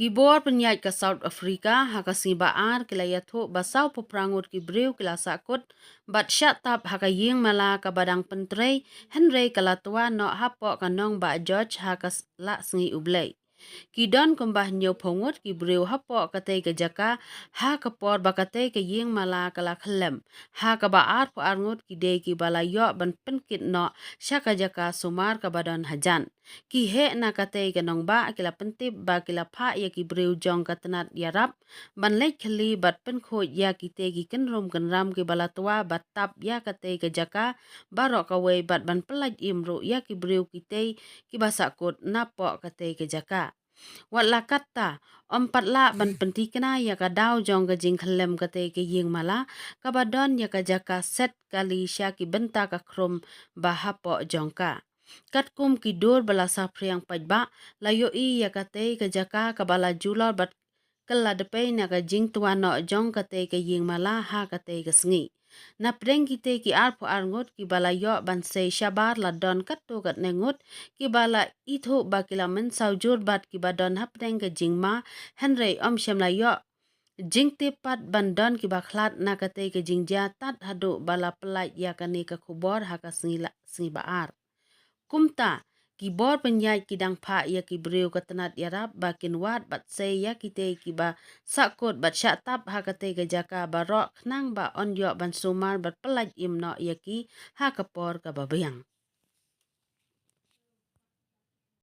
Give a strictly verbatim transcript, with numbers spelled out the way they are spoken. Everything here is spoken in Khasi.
Ki bor pynïaid ka South Africa ha ka sngi ba ar ki la ïathuh ba saw phew phra ngut ki briew ki la sahkut bad shah tap ha ka ïing mala kaba dang pyntrei, hynrei ka la twa noh hapoh ka nongbah George ha ka s-, la sngi U Blei. Ki don kumba hynñiew phew ngut ki briew hapoh katei ka jaka ha ka por ba katei ka ïing mala ka la khyllem, ha kaba ar phew ar ngut ki dei kiba la ïoh ban pynkit noh sha ka jaka sumar kaba don hajan. Ki heh na katei ka nongbah ki la pyntip ba ki la phah ïa ki briew jong ka tnat ïarap ban leit khylli bad pynkhuid ïa kitei ki kynrum kynram kiba la twa bad tap ïa katei ka jaka baroh kawei bad ban pyllait im ruh ïa ki briew kitei kiba sahkut napoh katei ka jaka. Wat la katta, ym pat lah ban pyntikna ïa ka daw jong ka jingkhyllem katei ka ïing mala kaba don ïa ka jaka set kali sha ki bynta ka khrum ba hapoh jong ka. Katkum ki dur ba la saphriang paidbah, la ïohi ïa katei ka jaka kaba la julor bad kylla dpei na ka jingtwa noh jong katei ka ïing mala ha katei ka sngi. Napdeng kitei ki ar phew ar ngut kiba la ïoh ban sei shabar la don katto katne ngut kiba la ithuh ba ki la mynsaw jur bad kiba don hapdeng ka jingma, hynrei ym shym la ïoh jingtip pat ban don kiba khlad na katei ka jingjia tad haduh ba la pyllait ïa kane ka khubor ha ka sngi la, sngi ba ar. Kumta, ki bor pynïaid ki dang phah ïa ki briew ka tnat ïarap ba kin wad bad sei ïa kitei kiba sahkut bad shah tap ha katei ka jaka baroh khnang ba yn ïoh ban sumar bad pyllait im noh ïa ki ha ka por kaba biang.